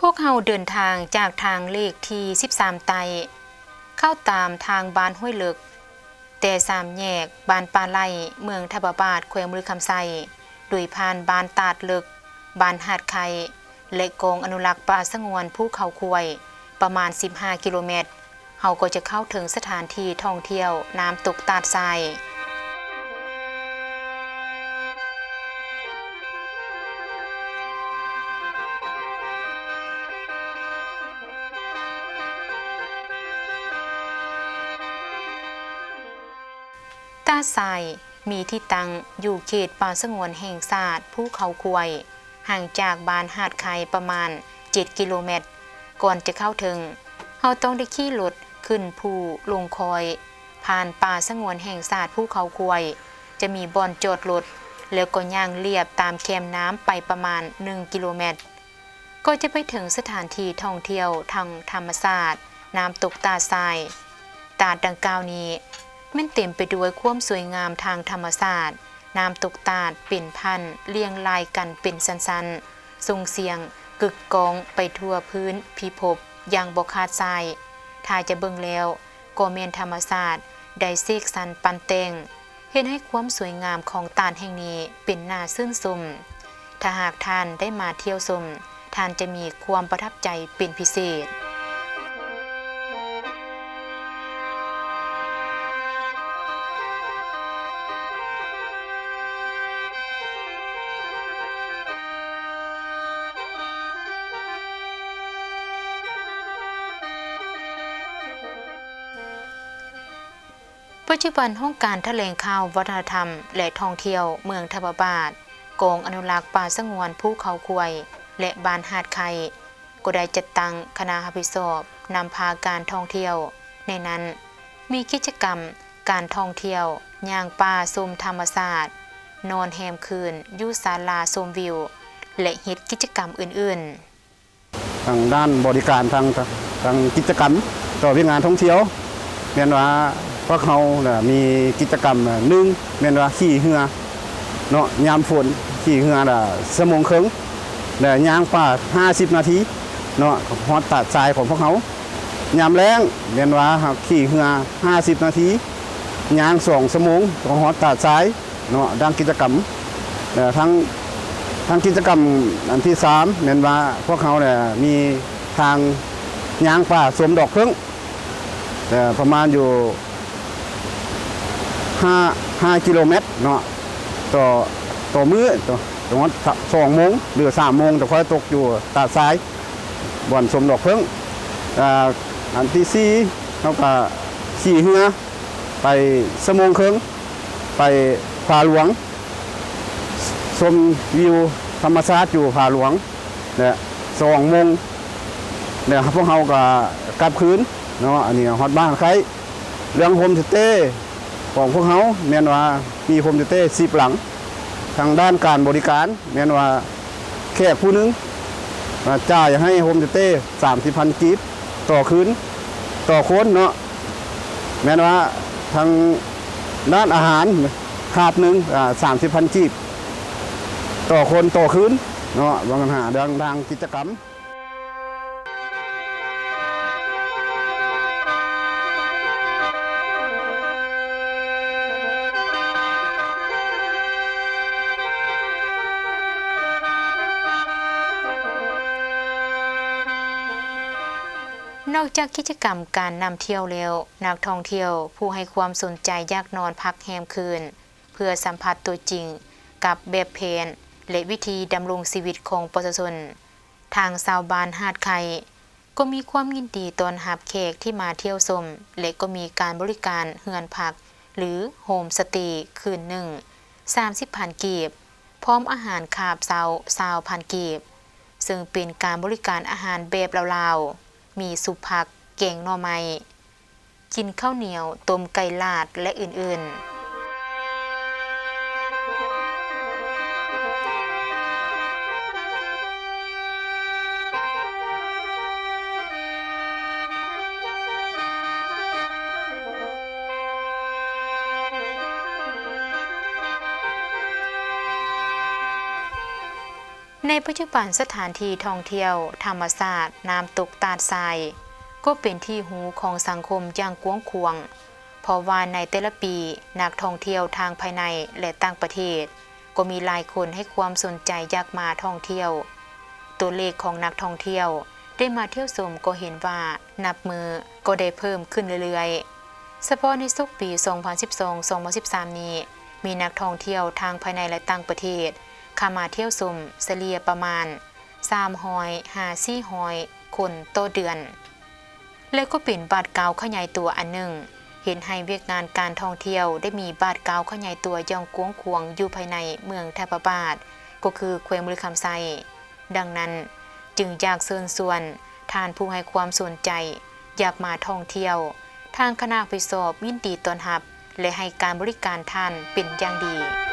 ພວກເຮົາເດີນທາງຈາກທາງເລກທີສິບສາມໃຕ້ ເຂົ້າຕາມທາງບ້ານຫ້ວຍເລິກ, ແຕ່ສາມແຍກບ້ານປ່າໄຫຼ ເມືອງທຳບະບາດ ແຂວງບໍລິຄຳໄຊ, ໂດຍຜ່ານບ້ານຕາດເລິກ, ບ້ານຫາດໄຂ່ ແລະ ກອງອະນຸລັກປ່າສະຫງວນພູເຂົາຄວາຍ ປະມານສິບຫ້າກິໂລແມັດ, ເຮົາກໍຈະເຂົ້າເຖິງສະຖານທີ່ທ່ອງທ່ຽວນ້ຳຕົກຕາດຊາຍ. ຕາດຊາຍມີທີ່ຕັ້ງຢູ່ເຂດປ່າສະຫງວນແຫ່ງຊາດພູເຂົາຄວາຍ, ຫ່າງຈາກບ້ານຫາດໄຂ່ປະມານເຈັດກິໂລແມັດ. ກ່ອນຈະເຂົ້າເຖິງ, ເຮົາຕ້ອງໄດ້ຂີ່ລົດຂຶ້ນພູລົງຄອຍ, ຜ່ານປ່າສະຫງວນແຫ່ງຊາດພູເຂົາຄວາຍ, ຈະມີບ່ອນຈອດລົດ, ແລ້ວກໍຍ່າງລຽບຕາມແຄມນ້ຳໄປປະມານໜຶ່ງກິໂລແມັດ. ກໍຈະໄປເຖິງສະຖານທີ່ທ່ອງທ່ຽວທາງທຳມະຊາດ ນ້ຳຕົກຕາດຊາຍ. ຕາດດັ່ງກ່າວນີ້ແມ່ນເຕັມໄປດ້ວຍຄວາມສວຍງາມທາງທຳມະຊາດ. ນ້ຳຕົກຕາດເປັນພັນລຽງລາຍກັນເປັນຊັ້ນໆ, ສົ່ງສຽງກຶກກ້ອງໄປທົ່ວພື້ນພິພົບຢ່າງບໍ່ຂາດສາຍ. ຖ້າຈະເບິ່ງແລ້ວ ກໍແມ່ນທຳມະຊາດໄດ້ເສກສັນປັ້ນແຕ່ງ ເຮັດໃຫ້ຄວາມສວຍງາມຂອງຕາດແຫ່ງນີ້ເປັນໜ້າຊື່ນຊົມ. ຖ້າຫາກທ່ານໄດ້ມາທ່ຽວຊົມ, ທ່ານຈະມີຄວາມປະທັບໃຈເປັນພິເສດ. ປັດຈຸບັນ, ຫ້ອງການຖະແຫຼງຂ່າວ, ວັດທະນະທຳ ແລະ ທ່ອງທ່ຽວເມືອງທຳບະບາດ, ກອງອະນຸລັກປ່າສະຫງວນພູເຂົາຄວາຍ ແລະ ບ້ານຫາດໄຂ່ ກໍໄດ້ຈັດຕັ້ງຄະນະຮັບຜິດຊອບນຳພາການທ່ອງທ່ຽວ. ໃນນັ້ນມີກິດຈະກຳການທ່ອງທ່ຽວ, ຍ່າງປ່າຊົມທຳມະຊາດ, ນອນແຮມຄືນຢູ່ສາລາຊົມວິວ ແລະ ເຮັດກິດຈະກຳອື່ນໆ. ທາງດ້ານບໍລິການ ທາງ ທາງກິດຈະກຳຕໍ່ວຽກງານທ່ອງທ່ຽວ ແມ່ນວ່າພວກເຮົານະມີກິດຈະກຳ ໜຶ່ງ ແມ່ນວ່າຂີ່ເຮືອເນາະ, ຍາມຝົນຂີ່ເຮືອລະຊົ່ວໂມງເຄິ່ງ ແລະ ຍ່າງປ່າຫ້າສິບນາທີເນາະ ຮອດຕາດຊາຍຂອງພວກເຮົາ. ຍາມແລ້ງແມ່ນວ່າເຮົາຂີ່ເຮືອຫ້າສິບນາທີ ຍ່າງສອງຊົ່ວໂມງກໍຮອດຕາດຊາຍ ເນາະ ດ້ານກິດຈະກຳ. ແລະ ທາງ ທາງກິດຈະກຳອັນທີສາມ ແມ່ນວ່າພວກເຮົາແຫຼະ ມີທາງຍ່າງປ່າຊົມດອກເຜິ້ງ ແລະ ປະມານຢູ່ຫ້າ ຫ້າກິໂລແມັດເນາະ ຕໍ່ ຕໍ່ມື້ ຕໍ່ ຕໍ່ສອງໂມງ ຫຼື ສາມໂມງ ຈະຄ່ອຍຕົກຢູ່ຕາດຊາຍ ບ່ອນຊົມດອກເຜິ້ງ. ອາ ອັນທີສີ່ ເຮົາກະຂີ່ເຮືອ ໄປຊົ່ວໂມງເຄິ່ງ ໄປຜາຫຼວງ ຊົມວິວທຳມະຊາດຢູ່ຜາຫຼວງ ແລະ ສອງໂມງ ແລະ ພວກເຮົາກໍກັບຄືນເນາະ. ອັນນີ້ຮອດບ້ານໄຄ. ເລື່ອງໂຮມສະເຕຂອງພວກເຮົາແມ່ນວ່າມີໂຮມສະເຕສິບຫຼັງ. ທາງດ້ານການບໍລິການ ແມ່ນວ່າແຂກຜູ້ໜຶ່ງ ອ່າ ຈ່າຍໃຫ້ໂຮມສະເຕສາມສິບພັນກີບຕໍ່ຄືນ ຕໍ່ຄົນເນາະ. ແມ່ນວ່າທາງດ້ານອາຫານ ຖາດໜຶ່ງ ອ່າ ສາມສິບພັນກີບຕໍ່ຄົນຕໍ່ຄືນເນາະ. ວ່າກັນຫາເລື່ອງທາງກິດຈະກຳ. ນອກຈາກກິດຈະກຳການນຳທ່ຽວແລ້ວ, ນັກທ່ອງທ່ຽວຜູ້ໃຫ້ຄວາມສົນໃຈຢາກນອນພັກແຮມຄືນ ເພື່ອສຳຜັດຕົວຈິງກັບແບບແຜນ ແລະ ວິທີດຳລົງຊີວິດຂອງປະຊາຊົນ. ທາງຊາວບ້ານຫາດໄຂ່ກໍມີຄວາມຍິນດີຕ້ອນຮັບແຂກທີ່ມາທ່ຽວຊົມ ແລະ ກໍມີການບໍລິການເຮືອນພັກ ຫຼື ໂຮມສະເຕ ຄືນໜຶ່ງ ສາມສິບພັນກີບ, ພ້ອມອາຫານຄາບເຊົ້າ ຊາວພັນກີບ, ເຊິ່ງເປັນການບໍລິການອາຫານແບບລາວໆ, ມີຊຸບຜັກ, ແກງໜໍ່ໄມ້, ກິນເຂົ້າໜຽວ, ຕົ້ມໄກ່ລາດ ແລະ ອື່ນໆ. ໃນປັດຈຸບັນ ສະຖານທີ່ທ່ອງທ່ຽວທຳມະຊາດນ້ຳຕົກຕາດຊາຍ ກໍເປັນທີ່ຮູ້ຂອງສັງຄົມຢ່າງກວ້າງຂວາງ, ເພາະວ່າໃນແຕ່ລະປີ ນັກທ່ອງທ່ຽວທັງພາຍໃນ ແລະ ຕ່າງປະເທດ ກໍມີຫຼາຍຄົນໃຫ້ຄວາມສົນໃຈຢາກມາທ່ອງທ່ຽວ. ຕົວເລກຂອງນັກທ່ອງທ່ຽວໄດ້ມາທ່ຽວຊົມກໍເຫັນວ່ານັບມື້ກໍໄດ້ເພີ່ມຂຶ້ນເລື້ອຍໆ. ສະເພາະໃນສົກປີສອງພັນສິບສອງ ສອງພັນສິບສາມນີ້ ມີນັກທ່ອງທ່ຽວທັງພາຍໃນ ແລະ ຕ່າງປະເທດ ເຂົ້າມາທ່ຽວຊົມສະເລ່ຍປະມານສາມຮ້ອຍຫາສີ່ຮ້ອຍຄົນຕໍ່ເດືອນ ແລະ ກໍເປັນບາດກ້າວຂະຫຍາຍຕົວອັນໜຶ່ງ ເຮັດໃຫ້ວຽກງານການທ່ອງທ່ຽວໄດ້ມີບາດກ້າວຂະຫຍາຍຕົວຢ່າງກວ້າງຂວາງຢູ່ພາຍໃນເມືອງທ່າພະບາດ ກໍຄືແຂວງບໍລິຄຳໄຊ. ດັ່ງນັ້ນ ຈຶ່ງຢາກເຊີນຊວນທ່ານຜູ້ໃຫ້ຄວາມສົນໃຈ ຢາກມາທ່ອງທ່ຽວ, ທາງຄະນະຮັບຜິດຊອບຍິນດີຕ້ອນຮັບ ແລະ ໃຫ້ການບໍລິການທ່ານເປັນຢ່າງດີ.